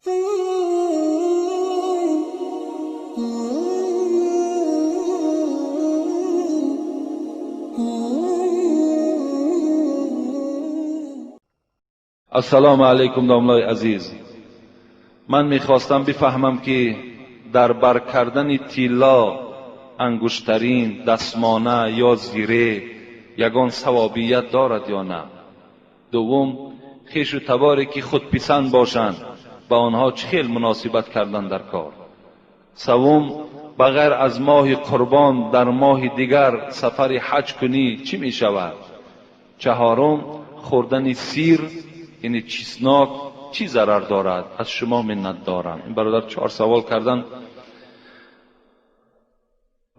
Ассалому алайкум, домлаи азиз. Ман мехостам бифаҳмам, ки дар бар кардани тилло, ангуштарин, дастмона ё зире ягон савобият дорад ё на. Дуввум, хешу таборе ки худписанд бошанд, ба онҳо чӣ хел муносибат кардан дар кор. Севум, ба ғайр аз моҳи Қурбон дар моҳи дигар сафари ҳаҷ кунӣ, чӣ мешавад? Чаҳорум, хӯрдани сир, яъне чеснок, чӣ зарар дорад? Аз шумо миннат дорам. Ин бародар чор савол кардан.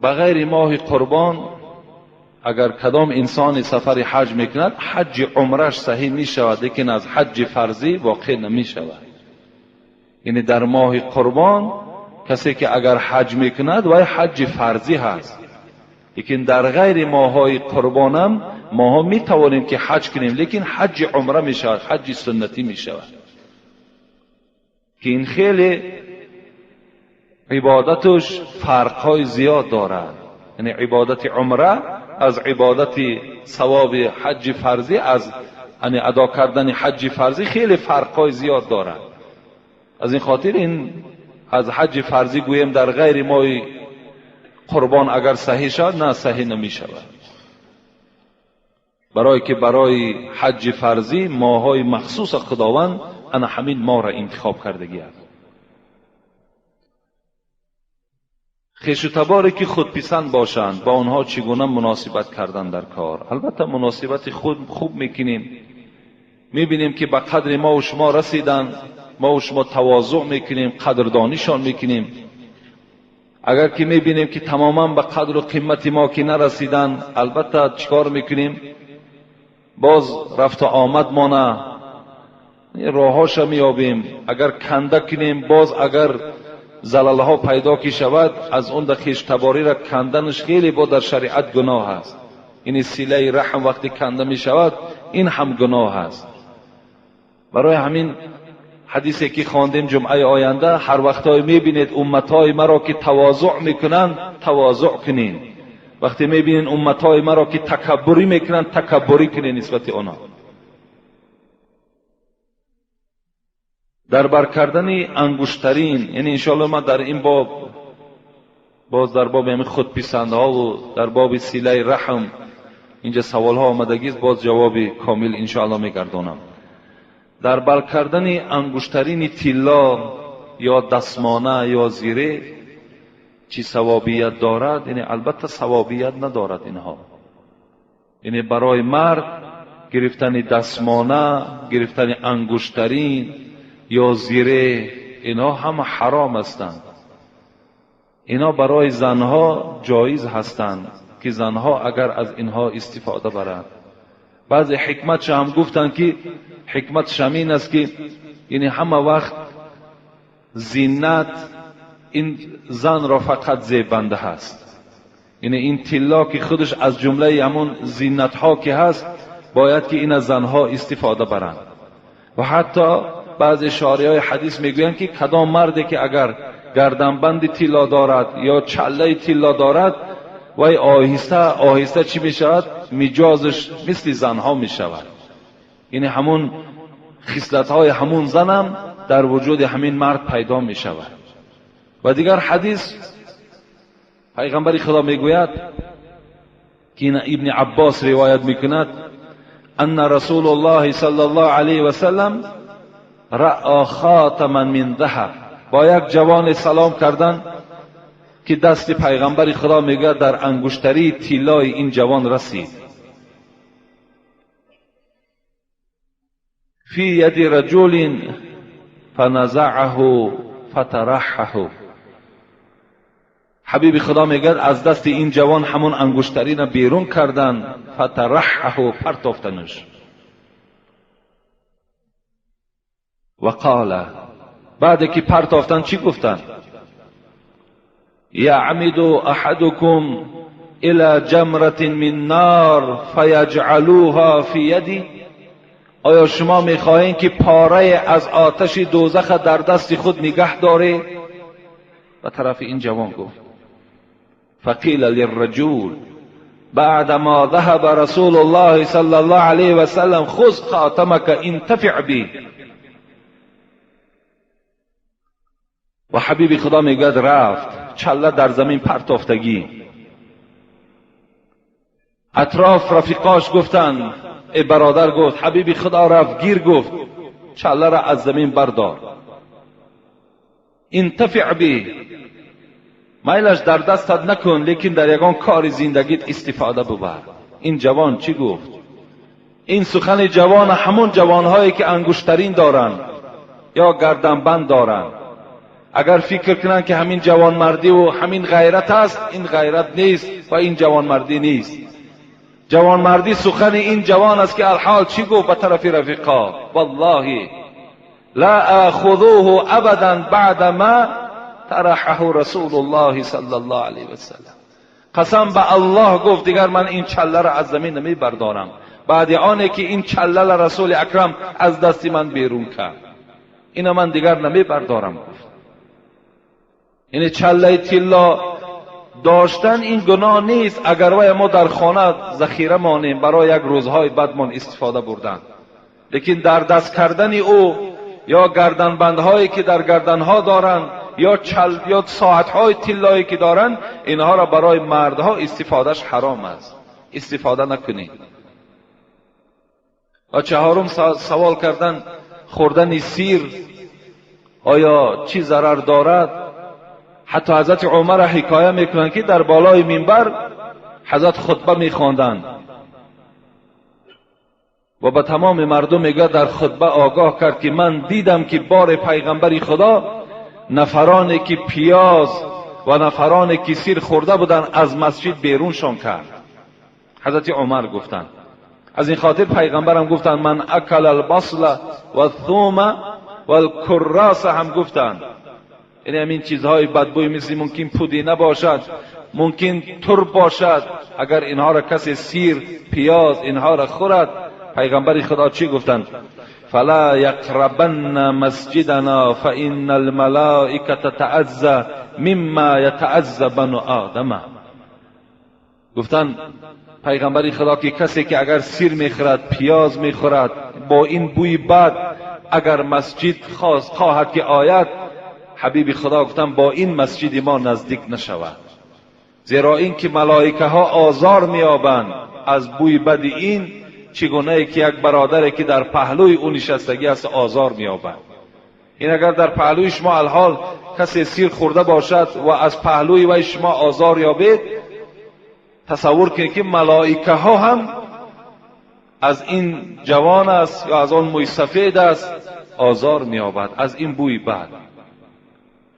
Ба ғайри моҳи Қурбон агар кадом инсони сафари ҳаҷ мекунад, ҳаҷи умраш саҳеҳ мешавад, лекин аз ҳаҷи фарзӣ воқеъ намешавад. Яъне дар моҳи Қурбон касе ки агар ҳаҷ мекунад, вай ҳаҷи фарзӣ ҳаст, лекин дар ғайри моҳҳои Қурбонам моҳо метавонем ки ҳаҷ кунем, лекин ҳаҷи умра мешавад, ҳаҷи суннатӣ мешавад, ки ин хеле ибодаташ фарқҳои зиёд дорад. Яъне ибодати умра аз ибодати савоби ҳаҷи фарзӣ, аз яъне адо кардани ҳаҷи фарзӣ хеле фарқҳои зиёд дорад. Аз ин хотир ин аз ҳаҷи фарзӣ гӯем дар ғайри моҳи Қурбон агар саҳеҳ шавад, на, саҳеҳ намешавад, барое ки барои ҳаҷи фарзӣ моҳҳои махсуса Худованд ана ҳамин моҳро интихоб кардагӣ аст. Хешу таборе ки худписанд бошанд, ба онҳо чӣ гуна муносибат кардан дар кор? Албатта, муносибати худ хуб мекунем, мебинем ки ба қадри мову шумо расиданд, мову шумо тавозӯъ мекунем, қадрдонишон мекунем. Агар ки мебинем ки тамоман ба қадру қимати мо ки нарасиданд, албатта чӣ кор мекунем? Боз рафту омад мона роҳҳоша меёбем. Агар канда кунем, боз агар залалҳо пайдо ки шавад, аз он да хештабориро канданаш хеле бо дар шариат гуноҳ аст. Ини силаи раҳм вақте канда мешавад, ин ҳам гуноҳ аст. Барои ҳамин ҳадисе ки хондем ҷумъаи оянда, ҳар вақтҳое мебинед умматҳои маро ки тавозӯъ мекунанд, тавозӯъ кунед. Вақте мебинед умматҳои маро ки такаббурӣ мекунанд, такаббурӣ кунед нисбати онҳо. Дар бар кардани ангуштарин, яъне иншоалло ман дар ин боб боз дар боби ҳамин худписандҳову дар боби силаи раҳм инҷа саволҳо омадагист, боз ҷавоби комил иншоалло мегардонам. Дар бар кардани ангуштарини тилло ё дастмона ё зире чӣ савобият дорад? Яъне албатта савобият надорад инҳо. Яъне барои мард гирифтани дастмона, гирифтани ангуштарин ё зире, инҳо ҳама ҳаром ҳастанд. Инҳо барои занҳо ҷоиз ҳастанд, ки занҳо агар аз инҳо истифода баранд. Баъзе ҳикматша ҳам гуфтанд, ки ҳикматш ҳамин аст, ки яъне ҳама вақт зинат ин занро фақат зебанда ҳаст. Яъне ин тилло ки худаш аз ҷумлаи ҳамон зинатҳо ки ҳаст, бояд ки ин аз занҳо истифода баранд. Ва ҳатто баъзе шориҳои ҳадис мегӯянд, ки кадом марде ки агар гарданбанди тилло дорад ё чаллаи тилло дорад, вай оҳиста оҳиста чӣ мешавад? Миҷозаш мисли занҳо мешавад. Яъне ҳамун хислатҳои ҳамун занам дар вуҷуди ҳамин мард пайдо мешавад. Ва дигар ҳадис пайғамбари Худо мегӯяд, ки ин Ибни Аббос ривоят мекунад: анна Расулуллоҳи саллаллоҳу алайҳи васаллам раъа хатаман мин заҳаб. Бо як ҷавоне салом кардан, ки дасти пайғамбари Худо, мегӯяд, дар ангуштарии тиллои ин ҷавон расид. Фи яди раҷулин фаназаъаҳу фатараҳаҳу. Ҳабиби Худо мегӯяд, аз дасти ин ҷавон ҳамон ангуштарина берун кардан, фатараҳаҳу, партофтанаш. Ва қола, баъде ки партофтан чӣ гуфтанд? Яъмиду аҳадукум ила ҷамратин мин нар фаяҷъалуҳа фи яди. آیا شما میخواهید که پاره از آتش دوزخ در دست خود نگه دارید؟ و طرف این جوان گفت فقیل للرجل بعدما ذهب رسول الله صلی الله علیه و سلم خذ خاتمك انتفع به. و حبیب خدا میگوید رفت، چله در زمین پرتافتگی. اطراف رفیقاش گفتند، ای برادر گفت حبیب خدا رفت گیر، گفت چله را از زمین بردار، انتفع به، میلش در دستت نکن، لیکن در یگان کار زندگیت استفاده ببر. این جوان چی گفت؟ این سخن جوان همون جوانهایی که انگشترین دارند یا گردنبند دارند، اگر فکر کنند که همین جوانمردی و همین غیرت است، این غیرت نیست و این جوانمردی نیست. جوانمردی سخن این جوان است که الحال چی گفت به طرف رفیقا؟ والله لا آخذوه ابدا بعد ما طرحه رسول الله صلی الله علیه و سلم. قسم به الله گفت دیگر من این چله را از زمین نمی بردارم بعد آنه که این چله رسول اکرم از دست من بیرون کرد، اینو من دیگر نمی بردارم. گفت این چله طلا داشتن این گناه نیست اگر وای ما در خانه ذخیره مانیم برای یک روزهای بدمان استفاده بردن، لیکن در دست کردن او یا گردنبندهایی که در گردنها دارند یا چل یا ساعتهای طلایی که دارند، اینها را برای مردها استفادهش حرام است، استفاده نکنید. و چهارم سوال کردن خوردن سیر آیا چی ضرر دارد؟ حتی حضرت عمر حکایه میکنند که در بالای منبر حضرت خطبه میخواندند و به تمام مردم میگه در خطبه آگاه کرد که من دیدم که بار پیغمبر خدا نفرانی که پیاز و نفرانی که سیر خورده بودند از مسجد بیرونشان کرد. حضرت عمر گفتند از این خاطر پیغمبرم گفتند من اکل البصل و الثوم و الکراس هم گفتند، یعنی همین چیزهای بدبوی مثل ممکن پودینه باشد، ممکن ترب باشد، اگر اینها را کسی سیر پیاز اینها را خورد، پیغمبر خدا چی گفتند؟ فلا یقربن مسجدنا فان الملائکه تتعزى مما یتعزى بنو آدم. گفتند پیغمبر خدا که کسی که اگر سیر میخورد پیاز میخورد با این بوی بد اگر مسجد خواهد که آید، حبیب خدا گفتند با این مسجد ما نزدیک نشود، زیرا این که ملائکه ها آزار میابند از بوی بد این، چگونه که یک برادر که در پهلوی او نشستگی است آزار میابند. این اگر در پهلوی شما الحال کسی سیر خورده باشد و از پهلوی وی شما آزار یابید، تصور کنید که ملائکه ها هم از این جوان است یا از آن موی سفید است آزار میابد از این بوی بد.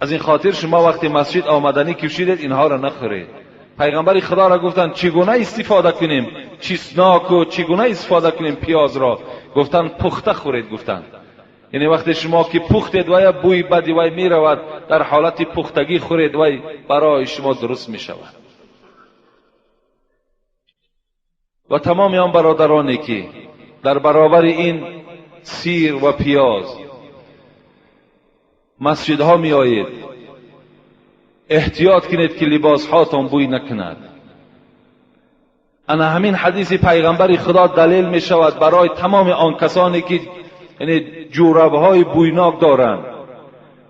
از این خاطر شما وقتی مسجد آمدنی کشیدید اینها را نخورید. پیغمبر خدا را گفتند چگونه استفاده کنیم چیسناک و چگونه استفاده کنیم پیاز را؟ گفتند پخته خورید. گفتند یعنی وقتی شما که پختید و یا بوی بدی وی میرود، در حالت پختگی خورید وی برای شما درست میشود. و تمام آن برادرانی که در برابر این سیر و پیاز مسجدها می آیید، احتیاط کنید که لباس هاتان بوی نکند. انا همین حدیث پیغمبر خدا دلیل می شود برای تمام آن کسانی که یعنی جورب های بویناک دارند،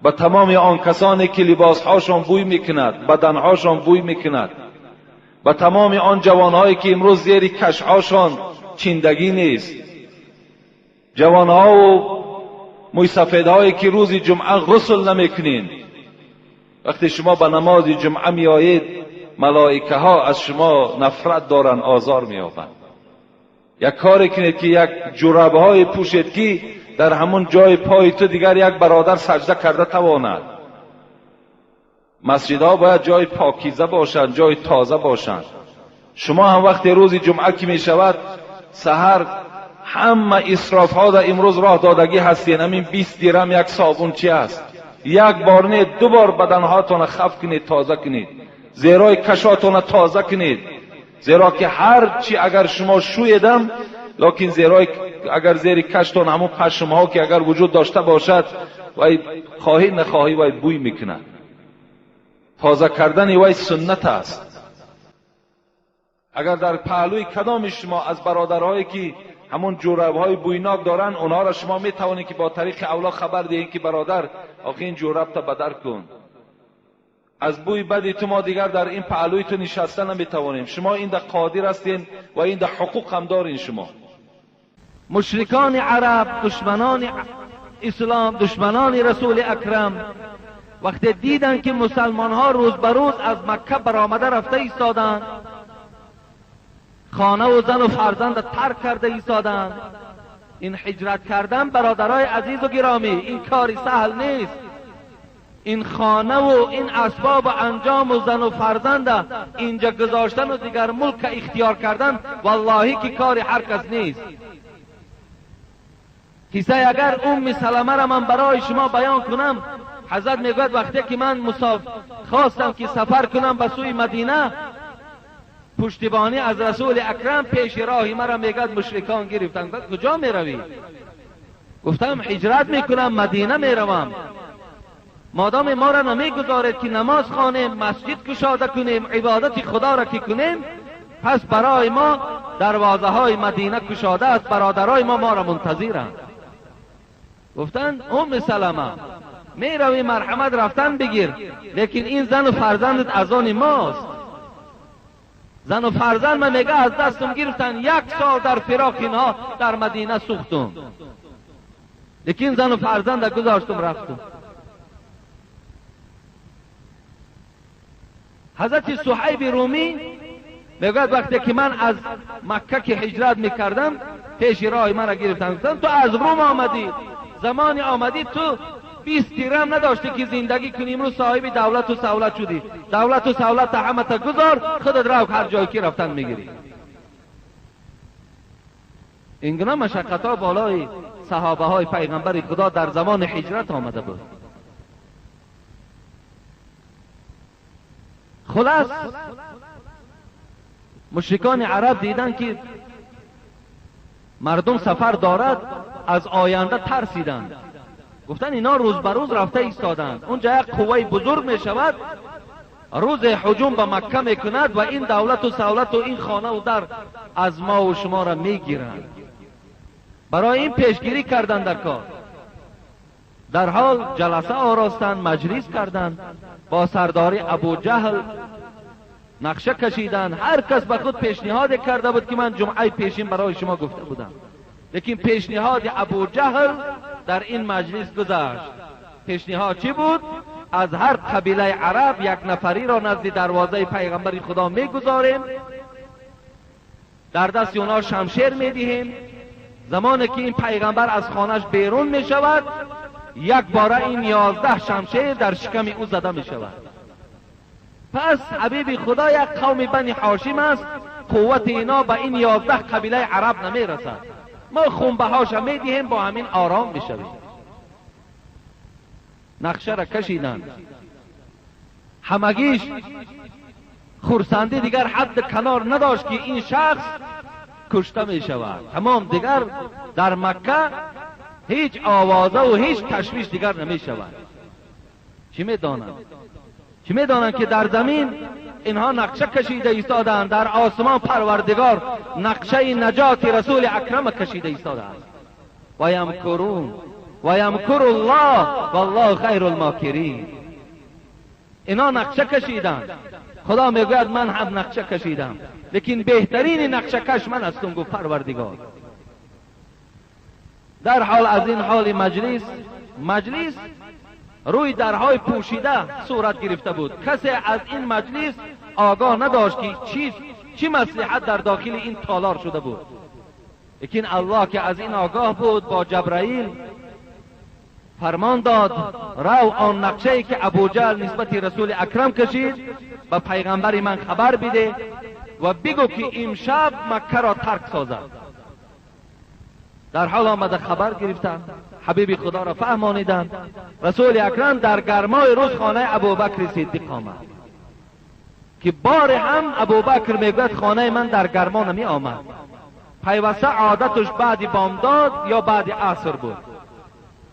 و تمام آن کسانی که لباس هاشان بوی میکند، بدنهاشان بوی میکند، و تمام آن جوانهایی که امروز زیر کشهاشان چیندگی نیست، جوانها و موی سفیدهایی که روز جمعه غسل نمیکنین. وقتی شما به نماز جمعه میآیید ملائکه ها از شما نفرت دارند، آزار مییابند. یک کاری کنید که یک جوربه های پوشید که در همون جای پای تو دیگر یک برادر سجده کرده تواند. مسجدها باید جای پاکیزه باشند، جای تازه باشند. شما هم وقتی روز جمعه که می شود سحر همه اسراف ها در امروز راه دادگی هستین. همین 20 درهم یک صابون چی است؟ یک بار نه دو بار بدنهاتون خف کنید، تازه کنید، زیرای کشاتون تازه کنید، زیرا که هر چی اگر شما شویدم لکن زیرای اگر زیر کشتون همون پشم ها که اگر وجود داشته باشد وای خواهی نخواهی وای بوی میکنه. تازه کردن وای سنت است. اگر در پهلوی کدام شما از برادرهایی که همون جورب های بویناک دارن، اونها را شما میتوانید که با طریق اولا خبر دهید که برادر آخه این جورب تا بدر کن، از بوی بدی تو ما دیگر در این پهلوی تو نشسته نمیتوانیم. شما این ده قادر هستین و این ده حقوق هم دارین. شما مشرکان عرب، دشمنان اسلام، دشمنان رسول اکرم، وقتی دیدن که مسلمان ها روز به روز از مکه برآمده رفته ایستادند، خانه و زن و فرزند ترک کرده ایستادند، این هجرت کردن برادرای عزیز و گرامی این کاری سهل نیست. این خانه و این اسباب و انجام و زن و فرزند اینجا گذاشتن و دیگر ملک اختیار کردن، والله که کاری هر کس نیست. قصه اگر ام سلمه را من برای شما بیان کنم، حضرت میگوید وقتی که من خواستم که سفر کنم به سوی مدینه، پشتیبانی از رسول اکرم پیش راهی مرا میگد مشرکان گرفتن. کجا میروی؟ گفتم هجرت میکنم، مدینه میروم. مادام ما را نمیگذارید که نماز خوانیم، مسجد کشاده کنیم، عبادت خدا را که کنیم، پس برای ما دروازه های مدینه کشاده است، برادرای ما را منتظرند. گفتند ام سلمه میروی مرحمت رفتن بگیر، لیکن این زن و فرزندت از آن ماست. زن و فرزند من میگه از دستم گرفتن، 1 سال در فراق اینها در مدینه سوختم، لیکن زن و فرزند گذاشتم رفتم. حضرت صهیب رومی میگوید وقتی که من از مکه که هجرت میکردم، پیش راه مرا گرفتن، گفتن تو از روم آمدی، زمانی آمدی تو 20 درهم نداشتی که زندگی کنی، امروز صاحب دولت و سولت شدی، دولت و سولت همه تا گذار، خودت رو هر جایی که رفتن میگیری. اینگونه مشقت ها بالای صحابه های پیغمبر خدا در زمان هجرت آمده بود. خلاص مشرکان عرب دیدن که مردم سفر دارد، از آینده ترسیدند، گفتن اینا روز به روز رفته ایستادند، اونجا یک قوه بزرگ می شود، روز هجوم به مکه می کند و این دولت و سولت و این خانه و در از ما و شما را می گیرند. برای این پیشگیری کردن در کار. در حال جلسه آراستند، مجلس کردند، با سرداری ابو جهل نقشه کشیدند. هر کس به خود پیشنهاد کرده بود که من جمعه پیشین برای شما گفته بودم، لیکن پیشنهاد ابو جهل در این مجلس گذشت. پیشنهاد چی بود؟ از هر قبیله عرب یک نفری را نزد دروازه پیغمبر خدا میگذاریم، در دست اونا شمشیر میدهیم، زمانی که این پیغمبر از خانهش بیرون میشود، یک باره این 11 شمشیر در شکم او زده میشود. پس حبیب خدا یک قوم بنی هاشم است، قوت اینا به این 11 قبیله عرب نمیرسد، ما خونبه هاش میدهیم، با همین آرام میشویم. نقشه را کشیدند، همگیش خرسندی دیگر حد کنار نداشت که این شخص کشته می شود. تمام دیگر در مکه هیچ آوازه و هیچ تشویش دیگر نمی شود. چی می دانند؟ چی می دانند که در زمین اینها نقشه کشیده ایستادند، در آسمان پروردگار نقشه نجات رسول اکرم کشیده ایستاده است. و یمکرون و یمکر الله والله خیر الماکرین. اینا نقشه کشیدند، خدا میگوید من هم نقشه کشیدم، لیکن بهترین نقشه کش من هستم، گفت پروردگار. در حال از این حال مجلس روی درهای پوشیده صورت گرفته بود. کسی از این مجلس آگاه نداشت که چی مصلحت در داخل این تالار شده بود، لیکن الله که از این آگاه بود با جبرائیل فرمان داد رو آن نقشه که ابوجهل نسبت رسول اکرم کشید به پیغمبر من خبر بده و بگو که امشب مکه را ترک سازد. در حال آمده خبر گرفتند، حبیب خدا را فهمانیدند. رسول اکرم در گرمای روز خانه ابوبکر صدیق آمد که بار هم ابوبکر میگوید خانه من در گرما نمی آمد. پیوسته عادتش بعد بامداد یا بعد عصر بود.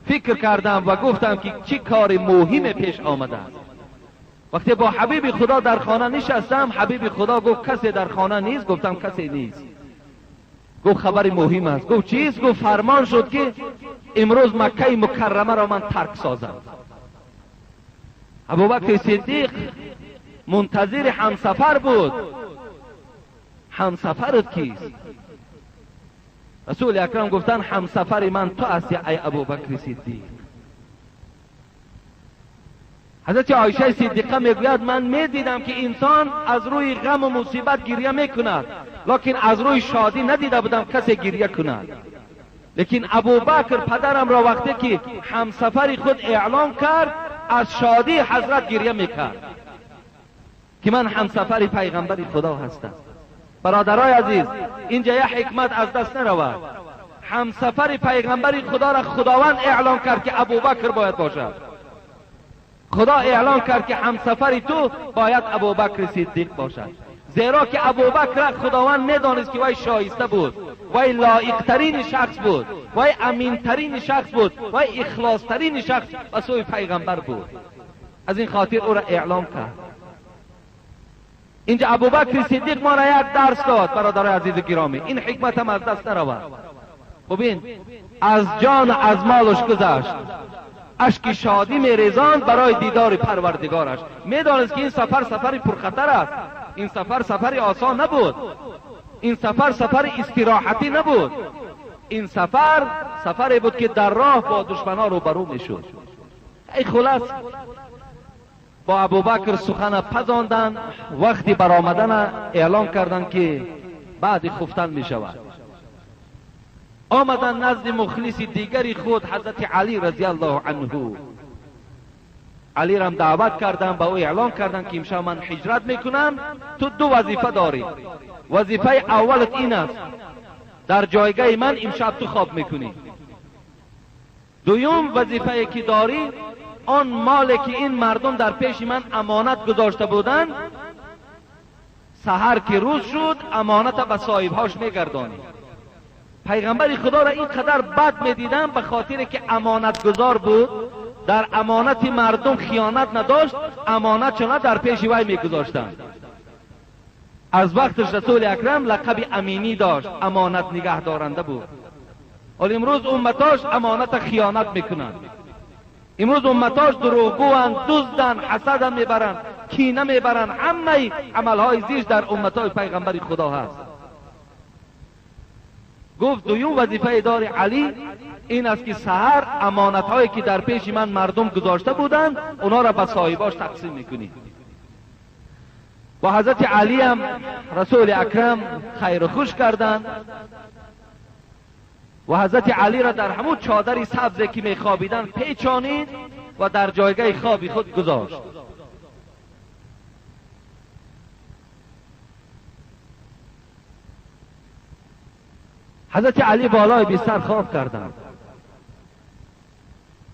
فکر کردم و گفتم که چه کار مهم پیش آمده است. وقتی با حبیب خدا در خانه نشستم، حبیب خدا گفت کسی در خانه نیست؟ گفتم کسی نیست. گفت خبر مهم است. گفت چیست؟ گفت فرمان شد که امروز مکه مکرمه را من ترک سازم. ابوبکر صدیق منتظر همسفر بود. همسفرت کیست؟ رسول اکرم گفتن همسفر من تو هستی ای ابوبکر صدیق. حضرت عایشه صدیقه میگوید من میدیدم که انسان از روی غم و مصیبت گریه میکند، لکن از روی شادی ندیده بودم کسی گریه کند. لیکن ابوبکر پدرم را وقتی که همسفر خود اعلام کرد، از شادی حضرت گریه میکرد که من همسفر پیغمبر خدا هستم. برادرای عزیز، اینجا یه حکمت از دست نرود. همسفر پیغمبر خدا را خداوند اعلام کرد که ابوبکر باید باشد. خدا اعلام کرد که همسفر تو باید ابوبکر صدیق باشد، زیرا که ابوبکر خداوند میدانست که وی شایسته بود، وی لایقترین شخص بود، وی امینترین شخص بود، وی اخلاصترین شخص به سوی پیغمبر بود. از این خاطر او را اعلام کرد. اینجا ابوبکر صدیق ما را یک درس داد. برادرای عزیز گرامی، این حکمت هم از دست نرود. ببین، از جان از مالش گذشت، اشک شادی میریزاند برای دیدار پروردگارش. میدانست که این سفر سفر پرخطر است، این سفر سفر آسان نبود، این سفر سفر استراحتی نبود، این سفر سفری بود که در راه با دشمنان روبرو میشد. ای خلاص با ابوبکر سخن پزاندن، وقتی برآمدن اعلام کردند که بعد خفتن می شود. آمدن نزد مخلص دیگری خود حضرت علی رضی الله عنه. علی را دعوت کردن، به او اعلام کردن که امشب من هجرت میکنم، تو دو وظیفه داری. وظیفه اولت این است، در جایگاه من امشب تو خواب میکنی. دوم وظیفه که داری، آن مال که این مردم در پیش من امانت گذاشته بودند، سحر که روز شد امانت به صاحبهاش میگردانی. پیغمبر خدا را اینقدر بد میدیدم به خاطر که امانت گذار بود، در امانت مردم خیانت نداشت، امانت چنان در پیش وی میگذاشتند. از وقتش رسول اکرم لقب امینی داشت، امانت نگه دارنده بود. ولی امروز امتاش امانت خیانت میکنند. امروز امتاش دروغگواند، دزدند، حسد میبرند، کینه میبرند. همه عملهای زیش در امتای پیغمبر خدا هست. گفت دویم وظیفه دار علی این است که سحر امانت هایی که در پیش من مردم گذاشته بودند اونا را به صاحباش تقسیم میکنی. با حضرت علی هم رسول اکرم خیر خوش کردند و حضرت علی را در همون چادری سبزی که میخوابیدند پیچانید و در جایگاه خواب خود گذاشت. حضرت علی بالای بستر خواب کردند.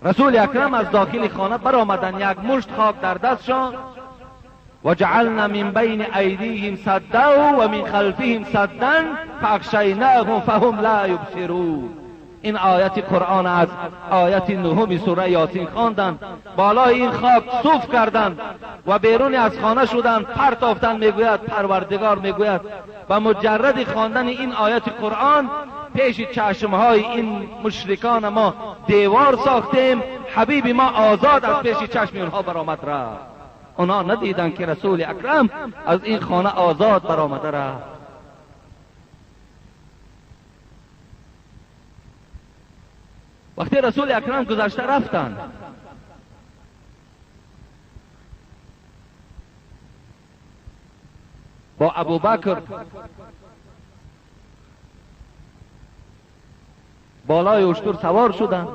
رسول اکرم از داخل خانه برآمدند، یک مشت خاک در دستشان. و جعلنا من بین ایدیهم سدا و من خلفهم سدا فاغشیناهم فهم لا یبصرون. این آیت قرآن از آیت نهم سوره یاسین خواندند. بالای این خاک صوف کردند و بیرون از خانه شدند، پرتافتند. میگوید پروردگار میگوید و مجرد خواندن این آیت قرآن پیش چشمهای این مشرکان ما دیوار ساختیم، حبیب ما آزاد از پیش چشم اونها برآمد رفت. اونا ندیدند که رسول اکرم از این خانه آزاد برآمده رفت. وقتی رسول اکرم گذشته رفتند، با ابوبکر بالای اشتر سوار شدند.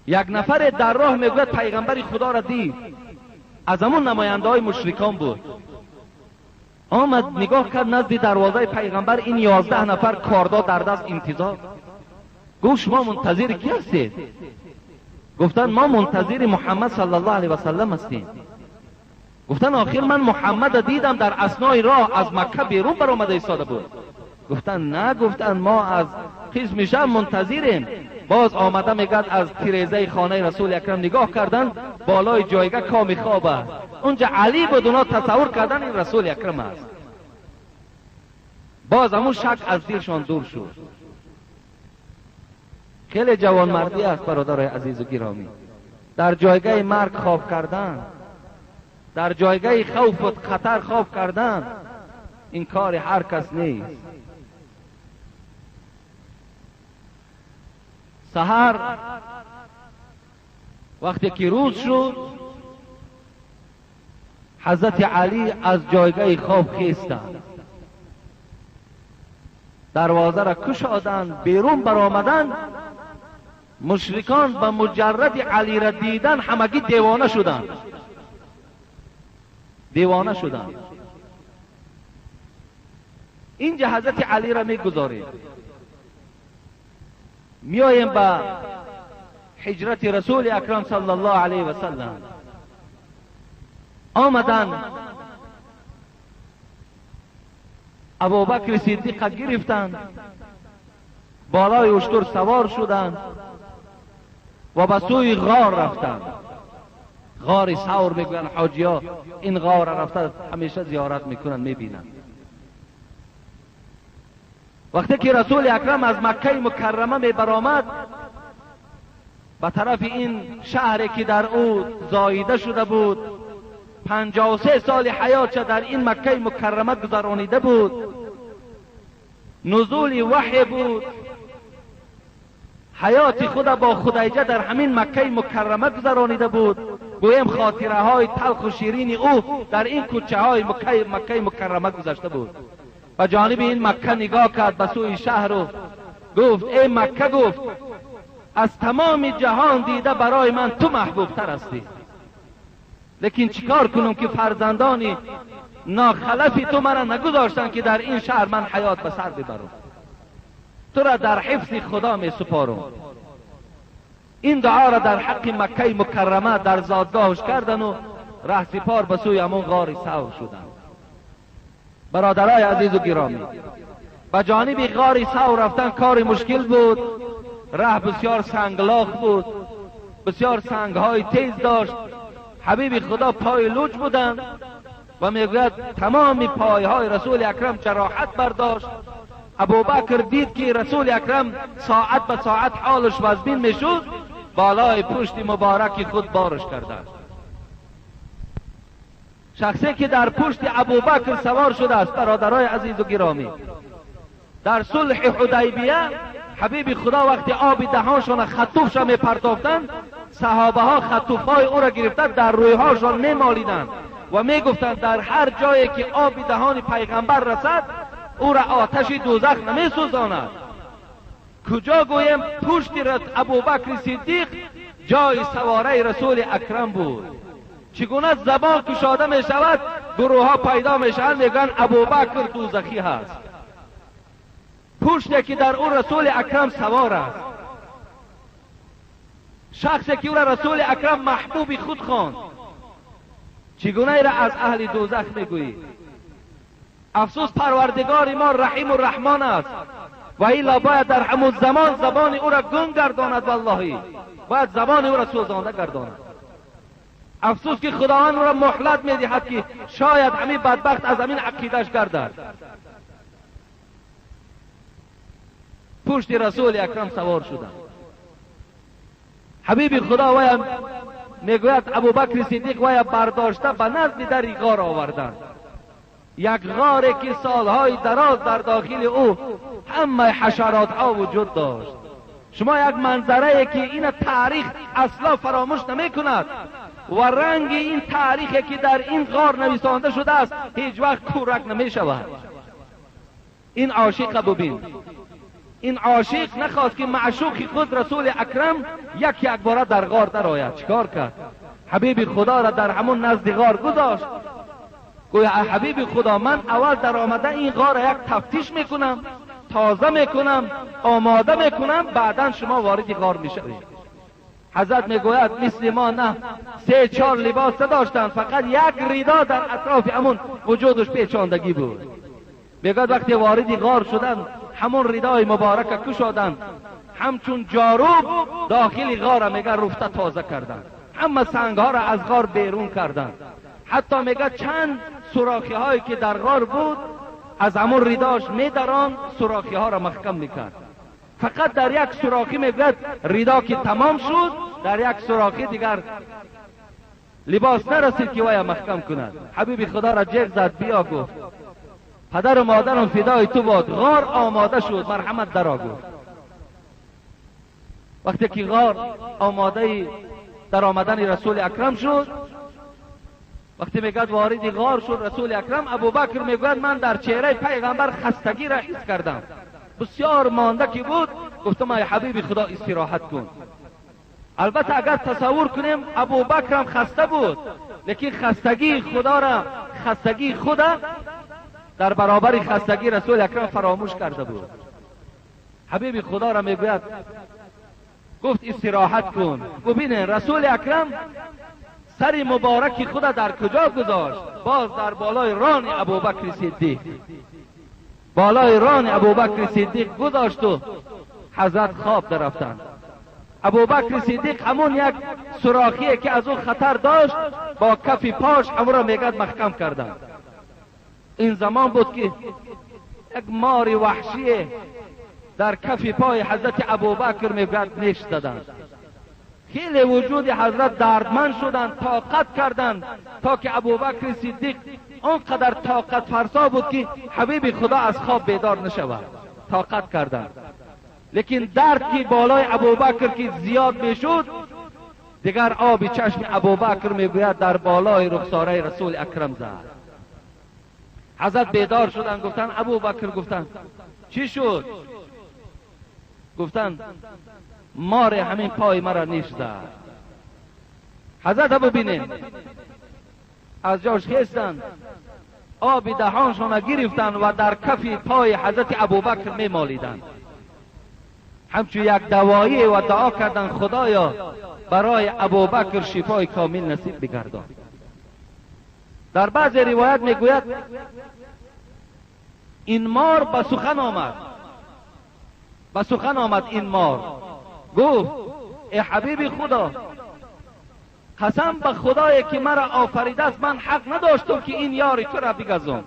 یک نفر در راه میگوید پیغمبر خدا را دید، از همون نماینده های مشرکان بود. آمد نگاه کرد نزد دروازه پیغمبر، این 11 نفر کاردا در دست انتظار. گفت شما منتظر کی هستید؟ گفتن ما منتظر محمد صلی الله علیه و سلم هستیم. گفتن آخر من محمد دیدم در اثنای راه از مکه بیرون برآمده ایستاده بود. گفتن نه، گفتن ما از قسم شب منتظریم. باز آمده میگد از تیرزه خانه رسول اکرم نگاه کردن، بالای جایگاه کامی خواب است، اونجا علی بود، اونا تصور کردن این رسول اکرم است. باز همون شک از دلشان دور شد. خیلی جوانمردی است برادرای عزیز و گرامی، در جایگاه مرگ خواب کردن، در جایگاه خوف و خطر خواب کردن، این کار هر کس نیست. سحر وقتی که روز شد، حضرت علی از جایگاه خواب خیستند، دروازه را کشادند، بیرون برآمدند. مشرکان به مجرد علی را دیدن همگی دیوانه شدند، دیوانه شدند. اینجا حضرت علی را میگذاریم، میاییم به حجرت رسول اکرم صلی الله علیه و سلم. آمدن ابوبکر صدیق گرفتند، بالای اشتر سوار شدند و به سوی غار رفتند. غار ثور میگویند حاجی ها، این غار رفته همیشه زیارت میکنند، میبینند. وقتی که رسول اکرم از مکه مکرمه می برآمد به طرف این شهری که در او زاییده شده بود، 53 سال حیاتش در این مکه مکرمه گذرانیده بود، نزول وحی بود، حیات خود با خدیجه در همین مکه مکرمه گذرانیده بود. گویم خاطره های تلخ و شیرین او در این کوچه های مکه مکرمه گذشته بود. و جانب این مکه نگاه کرد به سوی شهر و گفت ای مکه، گفت از تمام جهان دیده برای من تو محبوب تر هستی، لیکن چیکار کنم که فرزندانی ناخلفی تو مرا نگذاشتن که در این شهر من حیات به سر ببرم، تو را در حفظ خدا می سپارم. این دعا را در حق مکه مکرمه در زادگاهش کردن و رهسپار به سوی همون غار ثور شدن. برادرای عزیز و گرامی، به جانب غار ثور رفتن کار مشکل بود، ره بسیار سنگلاخ بود، بسیار سنگهای تیز داشت. حبیب خدا پای لوچ بودند و میگوید تمام پایهای رسول اکرم جراحت برداشت. ابوبکر دید که رسول اکرم ساعت به ساعت حالش وزبین میشد، بالای پشت مبارک خود بارش کردند. شخصی که در پشت ابوبکر سوار شده است، برادرای عزیز و گرامی، در صلح حدیبیه حبیب خدا وقتی آب دهانشان خطوفش می پرتافتند، صحابه ها خطوف های او را گرفته در رویهاشان می مالیدند و می گفتند در هر جایی که آب دهان پیغمبر رسد او را آتش دوزخ نمی سوزاند. کجا گویم پشت ابوبکر صدیق جای سواره رسول اکرم بود. چگونه زبان کشاده می شود، گروه ها پیدا می شوند، میگن ابوبکر دوزخی هست. پشتی که در او رسول اکرم سوار است، شخصی که او را رسول اکرم محبوب خود خواند، چگونه ای را از اهل دوزخ میگویی؟ افسوس پروردگار ما رحیم و رحمان است و ایلا باید در همون زمان زبان او را گم گرداند، واللهی باید زبان او را سوزانده گرداند. افسوس که خداوند او را مهلت میدهد که شاید همین بدبخت از همین عقیدهش گردد. پشت رسول اکرم سوار شدند. حبیب خدا ویم میگوید ابوبکر صدیق ویم برداشته به نزد در غار آوردند، یک غاری که سالهای دراز در داخل او همه حشرات ها وجود داشت. شما یک منظره که این تاریخ اصلا فراموش نمی کند و رنگ این تاریخی که در این غار نویسانده شده است هیچ وقت کورک نمی شود. این عاشق ببین، این عاشق نخواست که معشوق خود رسول اکرم یک یک باره در غار درآید. چیکار کرد؟ حبیب خدا را در همون نزد غار گذاشت. گویا حبیب خدا من اول در آمده این غار یک تفتیش میکنم، تازه میکنم، آماده میکنم، بعدا شما وارد غار میشوید. حضرت میگوید مثل ما نه 3-4 لباس داشتند، فقط یک ریدا در اطراف همون وجودش پیچاندگی بود. میگوید وقتی وارد غار شدند همون ردای مبارک کشادند، همچون جاروب داخل غار میگه رفته تازه کردند، همه سنگ ها را از غار بیرون کردند. حتی میگه چند سوراخی هایی که در غار بود از همون رداش میدران سوراخی ها را محکم میکرد. فقط در یک سوراخی میگوید ردا که تمام شد، در یک سوراخی دیگر لباس نرسید که ویا محکم کند. حبیب خدا را جیغ زد، بیا گفت پدر و مادرم فدای تو باد، غار آماده شد، مرحمت درا گفت. وقتی که غار آماده در آمدن رسول اکرم شد، وقتی میگد وارد غار شد رسول اکرم، ابوبکر میگوید من در چهره پیغمبر خستگی را حس کردم، بسیار مانده که بود. گفتم ای حبیب خدا استراحت کن. البته اگر تصور کنیم ابوبکر هم خسته بود، لیکن خستگی خدا را، خستگی خدا در برابر خستگی رسول اکرم فراموش کرده بود. حبیب خدا را میگوید گفت استراحت کن. ببینید رسول اکرم سر مبارک خدا در کجا گذاشت؟ باز در بالای ران ابوبکر صدیق، بالای ران ابوبکر صدیق گذاشت و حضرت خواب درفتند. ابوبکر صدیق همون یک سوراخی که از او خطر داشت با کف پاش همون را میگد محکم کردند. این زمان بود که یک مار وحشی در کف پای حضرت ابوبکر میگد نیش زدند. خیلی وجود حضرت دردمند شدند، طاقت کردند تا که ابوبکر صدیق آنقدر طاقت فرسا بود که حبیب خدا از خواب بیدار نشود. طاقت کردند، لیکن درد که بالای ابوبکر که زیاد میشد، دیگر آب چشم ابوبکر میگوید در بالای رخساره رسول اکرم زد. حضرت بیدار شدند، گفتند ابوبکر، گفتند چی شد؟ گفتند مار همین پای مرا نیش زد. حضرت ببینید از جاش خیستند، آب دهانشان گرفتند و در کف پای حضرت ابوبکر میمالیدند، همچون یک دوایی و دعا کردند خدایا برای ابوبکر شفای کامل نصیب بگردان. در بعض روایت میگوید این مار به سخن آمد، به سخن آمد این مار گفت ای حبیب خدا، قسم به خدایی که مرا آفریده است، من حق نداشتم که این یار تو را بگزم،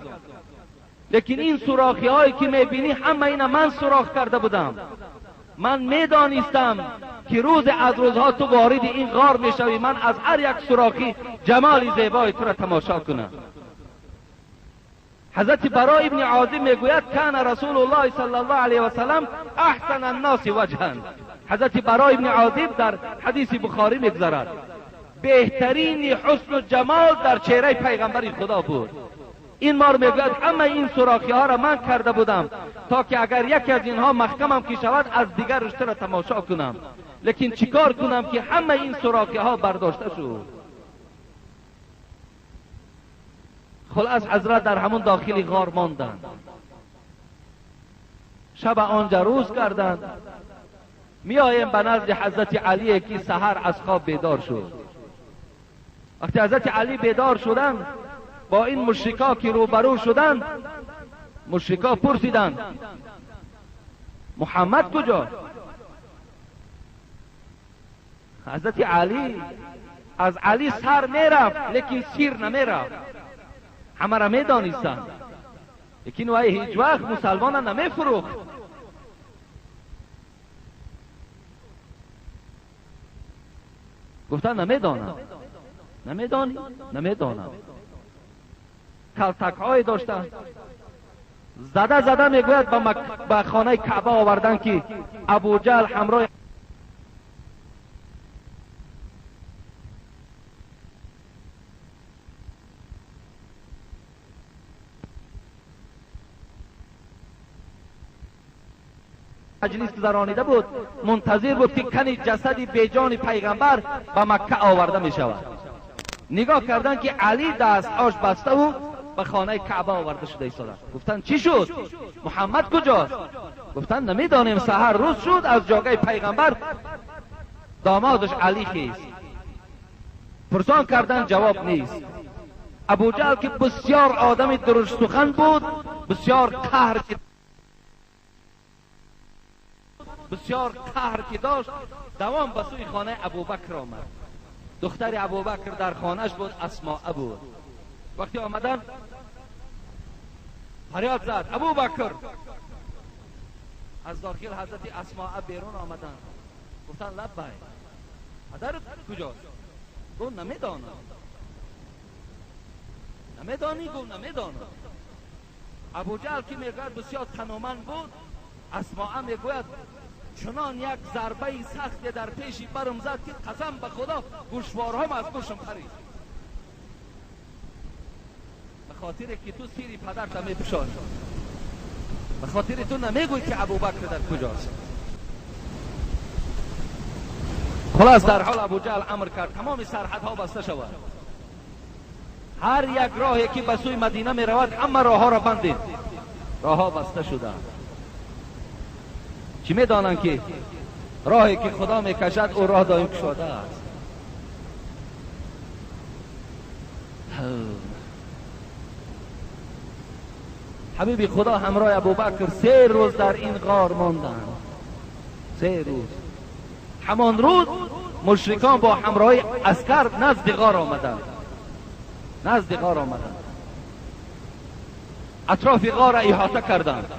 لیکن این سوراخی هایی که میبینی همه اینا من سوراخ کرده بودم. من میدانستم که روز از روزها تو وارد این غار میشوی، من از هر یک سوراخی جمال زیبای تو را تماشا کنم. حضرت براء ابن عازب میگوید کان رسول الله صلی الله علیه و سلم احسن الناس وجها. حضرت براء ابن عازب در حدیث بخاری میگذرد بهترین حسن و جمال در چهره پیغمبر خدا بود. این مار میگوید همه این سوراخی ها را من کرده بودم تا که اگر یکی از اینها محکمم که شود از دیگر رشته را تماشا کنم، لیکن چیکار کنم که همه این سوراخی ها برداشته شد. خلاص حضرت در همون داخل غار ماندند، شب آنجا روز کردند. میآییم به نزد حضرت علی که سحر از خواب بیدار شد. وقتی حضرت علی بیدار شدند با این مشرکا که روبرو شدند، مشرکا پرسیدند محمد کجا؟ حضرت علی از علی سر میرفت لیکن سیر نمیرفت، همه را میدانستند، لیکن وی هیچ وقت مسلمان نمیفروخت. گفتن نمیدانم. نمیدانی؟ نمیدانم. کلتک های داشتن زده زده میگوید به خانه کعبه آوردن که ابوجهل همراه مجلس گذرانیده بود، منتظر بود که کنی جسد بیجان پیغمبر به مکه آورده می شود. نگاه کردن که علی دستهاش بسته و به خانه کعبه آورده شده ایستاده. گفتن چی شد؟ محمد کجاست؟ گفتن نمیدانیم، سحر روز شد از جاگه پیغمبر دامادش علی خیست. پرسان کردن جواب نیست. ابوجهل که بسیار آدم درشت سخن بود بسیار قهر که داشت دوام به سوی خانه ابوبکر آمد. دختر ابوبکر در خانهش بود، اسماء بود. وقتی آمدن فریاد زد ابوبکر. از داخل حضرت اسماء بیرون آمدن، گفتن لبیک، پدرت کجاست؟ گفت نمیدانم. نمیدانی؟ گفت نمیدانم. ابوجهل که میگوید بسیار تنومند بود، اسماء میگوید چنان یک ضربه سخت در پیشی برم زد که قسم به خدا گوشوارهام از گوشم پرید. به خاطر که تو سیری پدرت میپوشانی، به خاطر تو نمیگوی که ابوبکر در کجاست. خلاص در حال ابوجهل امر کرد تمام سرحدها بسته شود، هر یک راهی که به سوی مدینه می رود همه راه ها را بندید. راه ها بسته شده. چی می دانند که راهی که خدا می کشد او راه دایم کشاده است. حبیب خدا همراه ابوبکر 3 روز در این غار ماندند. 3 روز. همان روز مشرکان با همراه عسکر نزد غار آمدند. اطراف غار را احاطه کردند.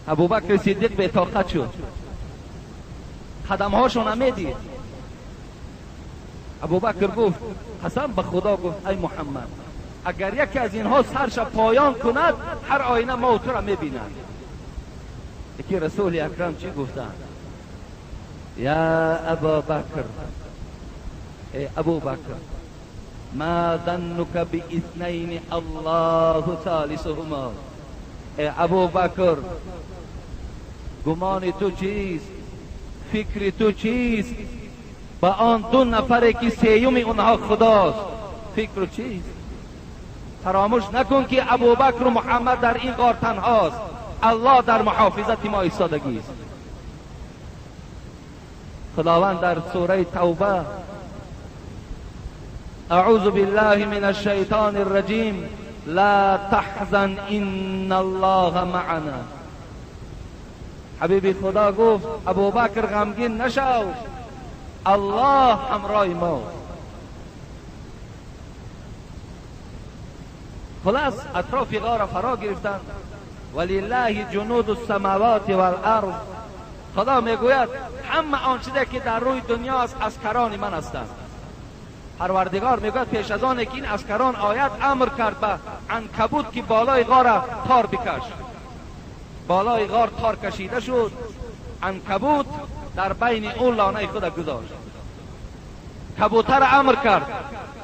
ابوبکر صدیق به طاقت شد، قدمهاشون نمیدید. ابوبکر گفت قسم به خدا، گفت ای محمد، اگر یکی از اینها سرش پایان کند هر آینه ما تو را میبیند. یکی رسول اکرم چی گفتند؟ یا ابابکر، ای ابوبکر، ما ظنك باثنین الله ثالثهما. ای ابوبکر، گمان تو چیست؟ فکر تو چیست؟ با آن 2 نفره که سیوم اونها خداست، فکر چیست؟ فراموش نکن که ابوبکر و محمد در این غار تنهاست، الله در محافظت ما ایستادگی است. خداوند در سوره توبه اعوذ بالله من الشیطان الرجیم لا تحزن ان الله معنا. حبیب خدا گفت ابوبکر غمگین نشو، الله همراه ما. خلاص اطراف غار فرا گرفتند. ولله جنود السماوات والارض. خدا میگوید همه آن چیزی که در روی دنیا است عسکران من هستند. پروردگار میگوید پیش از آن که این عسکران آید امر کرد به عنکبوت که بالای غار تار بکش. بالای غار تار کشیده شد، عنکبوت در بین اون لانه خود گذاشت. کبوتر امر کرد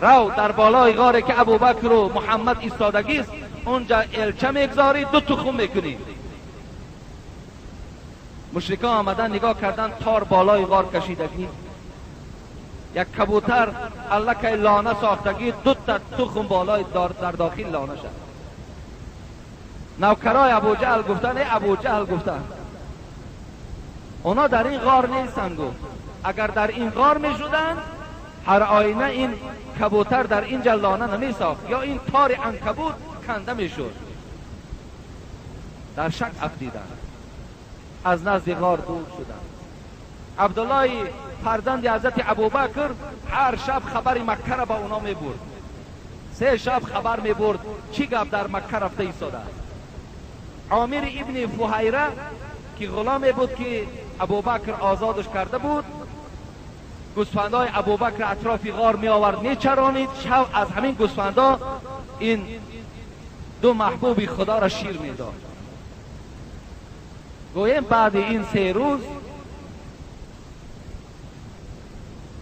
رو در بالای غاری که ابوبکر و محمد ایستادگی است اونجا الچه میگذاری، 2 تخم میکنی. مشرکان آمدن نگاه کردن تار بالای غار کشیدگی، یک کبوتر الکه لانه ساختگی، 2 تا تخم بالای در داخل لانه شد. نوکرای ابوجهل گفتن ای ابوجهل، گفتن اونا در این غار نیستن. گفت اگر در این غار میشدن هر آینه این کبوتر در اینجا لانه نمی ساخت یا این تار عنکبوت کنده میشد. در شک افتیدن، از نزد غار دور شدند. عبدالله فرزند حضرت ابوبکر هر شب خبر مکه را به اونا میبرد. 3 شب خبر میبرد چی گپ در مکه رفته ایستاده است. عامر ابن فهیره که غلامی بود که ابوبکر آزادش کرده بود، گوسفندهای ابوبکر اطراف غار می آورد میچرانید. شب از همین گوسفندها این 2 محبوب خدا را شیر میداد. گویم بعد این 3 روز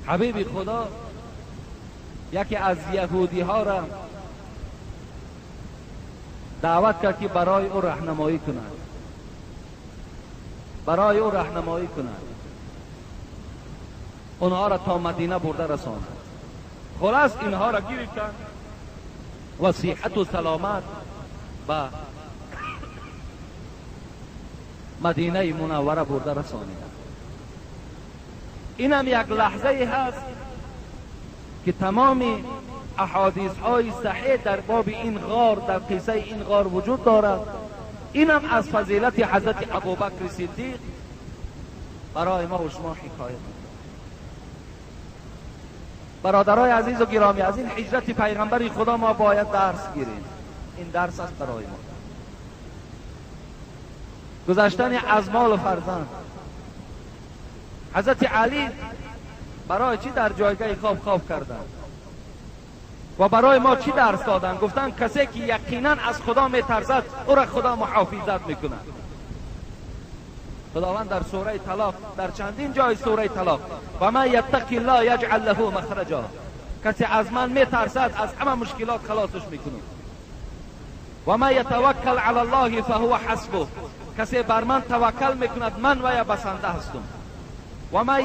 حبیب خدا یکی از یهودی ها را دعوت کرد که برای او راهنمایی کند، برای او راهنمایی کند، اونها را تا مدینه برده رساند. خلاص اینها را گرفتند و صحت و سلامت به مدینه منوره برده رسانیدند. اینم یک لحظه هست که تمام احادیث های صحیح در باب این غار، در قصه این غار وجود دارد. اینم از فضیلت حضرت ابوبکر صدیق برای ما و شما حکایت. برادرای عزیز و گرامی، از این هجرت پیغمبر خدا ما باید درس گیریم. این درس است برای ما. گذشتن از مال و فرزند. حضرت علی برای چی در جایگاه خواب خواب کردند و برای ما چی درس دادند؟ گفتند کسی که یقینا از خدا میترسد او را خدا محافظت میکند. خداوند در سوره طلاق، در چندین جای سوره طلاق، و من یتق الله یجعل له مخرجا، کسی از من میترسد از همه مشکلات خلاصش میکنم. و من یتوکل علی الله فهو حسبه، کسی بر من توکل میکند من ویا بسنده هستم. و من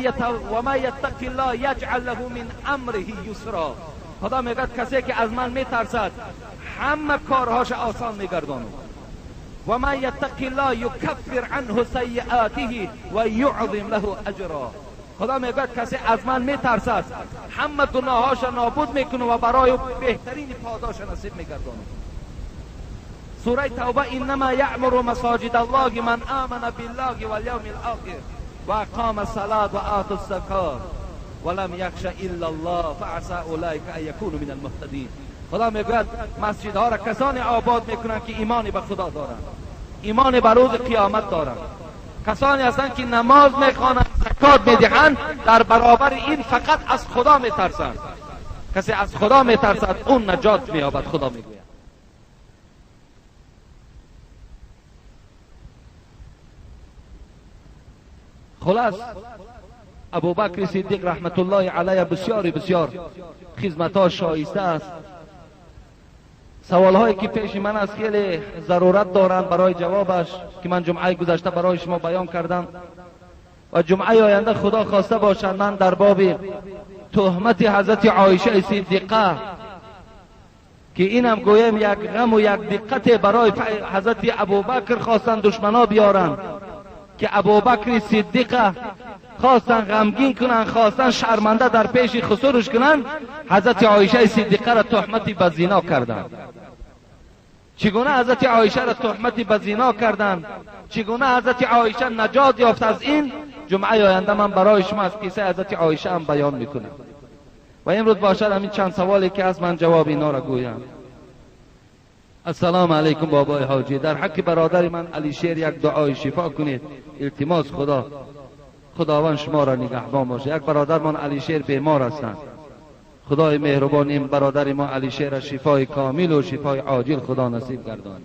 یتق الله یجعل له من امره یسرا، خدا میگه کسی که از من میترسد همه کارهاش آسان میگرداند. و من یتق الله یکفر عنه سیئاته و یعظم له اجرا، خدا میگه کسی از من میترسد همه گناهاش نابود میکنه و برای بهترین پاداش نصیب میگرداند. سوره توبه، انما یعمر مساجد الله من آمن بالله والیوم الاخر و اقام الصلاة و آت الزکاة ولم یخش الا الله فعسى اولئک ان یکونوا من المهتدین. خدا میگوید مسجدها را کسانی آباد میکنند که ایمان به خدا دارند، ایمان به روز قیامت دارند، کسانی هستند که نماز میخوانند، زکات میدهند، در برابر این فقط از خدا میترسند. کسی از خدا میترسد اون نجات مییابد. خدا میگوید خلاص ابوبکر صدیق رحمت الله علیه بسیار بسیار خدمت‌ها شایسته است. سوالهایی که پیش من است خیلی ضرورت دارند برای جوابش که من جمعه گذشته برای شما بیان کردم و جمعه آینده خدا خواسته باشد من در باب تهمت حضرت عایشه صدیقه که اینم گویم یک غم و یک دقت برای حضرت ابوبکر خواستند دشمنا بیارند که ابوبکر صدیقه خواستن غمگین کنن، خواستن شرمنده در پیش خسرش کنن، حضرت عایشه صدیقه را تهمت به زنا کردند. چگونه حضرت عایشه را تهمت به زنا کردند، چگونه حضرت عایشه نجات یافت از این، جمعه آینده من برای شما از قصه حضرت عایشه هم بیان میکنم. و امروز باشد همین چند سوالی که از من جواب اینا را گویم. السلام علیکم بابای حاجی، در حق برادر من علی شیر یک دعای شفا کنید، التماس خدا، خداوند شما را نگهبان باشه. یک برادر من علی شیر بیمار هستند، خدای مهربان این برادر ما علی شیر شفای کامل و شفای عاجل خدا نصیب گردان.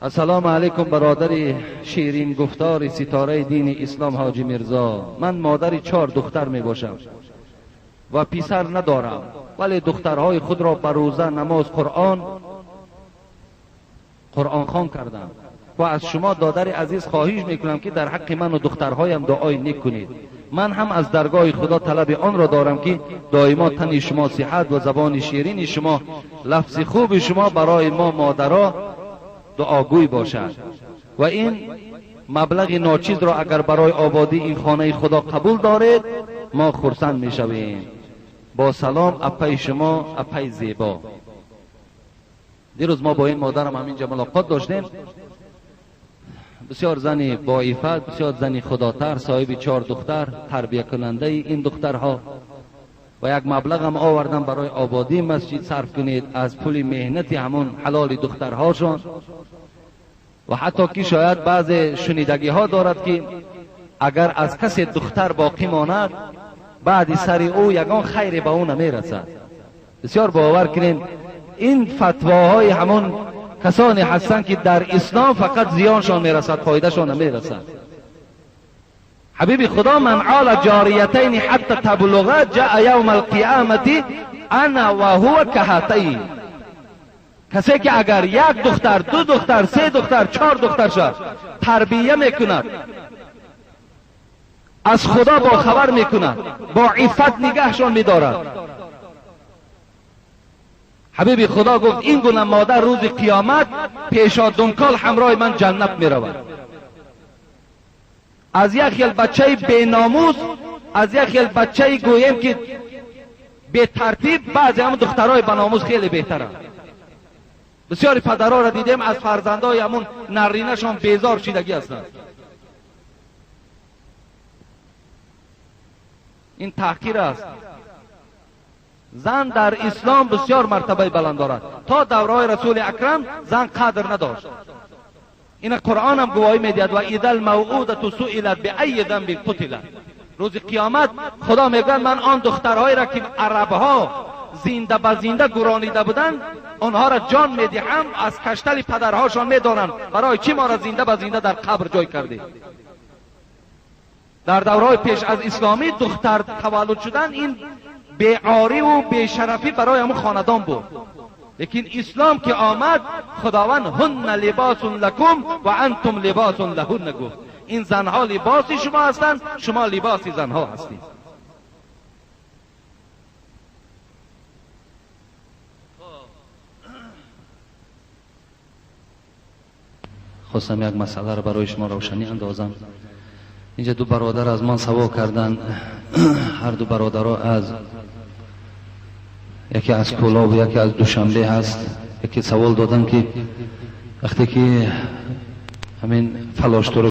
السلام علیکم برادر شیرین گفتار ستاره دین اسلام حاجی میرزا، من مادر 4 دختر می باشم و پسر ندارم، ولی دخترهای خود را به روزه، نماز، قرآن خوان کردم و از شما دادر عزیز خواهش میکنم که در حق من و دخترهایم دعای نیک کنید. من هم از درگاه خدا طلب آن را دارم که دائما تن شما صحت و زبان شیرین شما، لفظ خوب شما برای ما مادرها دعاگوی باشد و این مبلغ ناچیز را اگر برای آبادی این خانه خدا قبول دارید ما خرسند میشویم. با سلام اپای شما، اپای زیبا. دیروز ما با این مادرم همینجا ملاقات داشتیم. بسیار زنی با عفت، بسیار زنی خداتر، صاحب 4 دختر، تربیه کننده این دخترها و یک مبلغ هم آوردم برای آبادی مسجد صرف کنید از پول مهنت همون حلال دخترهاشون. و حتی که شاید بعض شنیدگی ها دارد که اگر از کسی دختر باقی ماند بعد سر او یگان خیر به او نمیرسد. بسیار باور کنین این فتواهای همون کسانی هستند که در اسلام فقط زیانشان میرسد، فایدهشان نمیرسد. حبیب خدا من عال جاریتین حتی تبلغ جاء یوم القیامت انا و هو کهاتین. کسی که اگر 1 دختر، 2 دختر، 3 دختر، 4 دختر شد تربیه میکند، از خدا با خبر میکند، با عفت نگهشان میدارد. حبیب خدا گفت این گونه مادر روز قیامت پیشا دنکال همراه من جنت میرود. از یک خیل بچه بیناموس، از یک خیل بچه گویم که бетартиб баъзе ҳамун духтарҳои баномус хеле беҳтаранд. Бисёри падарҳоро дидем аз фарзандҳои ҳамун наринашон безор шидагӣ ҳастанд. Ин таҳқир аст. Зан дар ислом бисёр мартабаи баланд дорад. То давраҳои расули акрам зан қадр надошт. Ина Қуръон ҳам гувоҳӣ медиҳад: ва иза алмавъудату суилат биайи занбин қутилат. Рӯзи қиёмат Худо мегӯяд: ман он духтарҳоеро ки арабҳо зинда ба зинда гуронида буданд, онҳоро ҷон медиҳам, аз каштали падарҳошон медонанд барои чӣ моро зинда ба зинда дар қабр ҷой кардед. Дар давраҳои пеш аз исломӣ духтар таваллуд шудан ин беорӣ ва бешарафӣ барои ҳамун хонадон буд. Лекин ислом ки омад, Худованд ҳунна либосун лакум ва антум либосун лаҳунна гуфт. Ин занҳо либоси шумо ҳастанд, шумо либоси занҳо ҳастед. Хостам як масъаларо барои шумо равшанӣ андозам. Инҷа ду бародар аз ман савол карданд. Ҳар ду бародаро аз яке аз Кӯлоб, яке аз Душанбе ҳаст. Яке савол доданд, ки вақте ки ҳамин фалоштур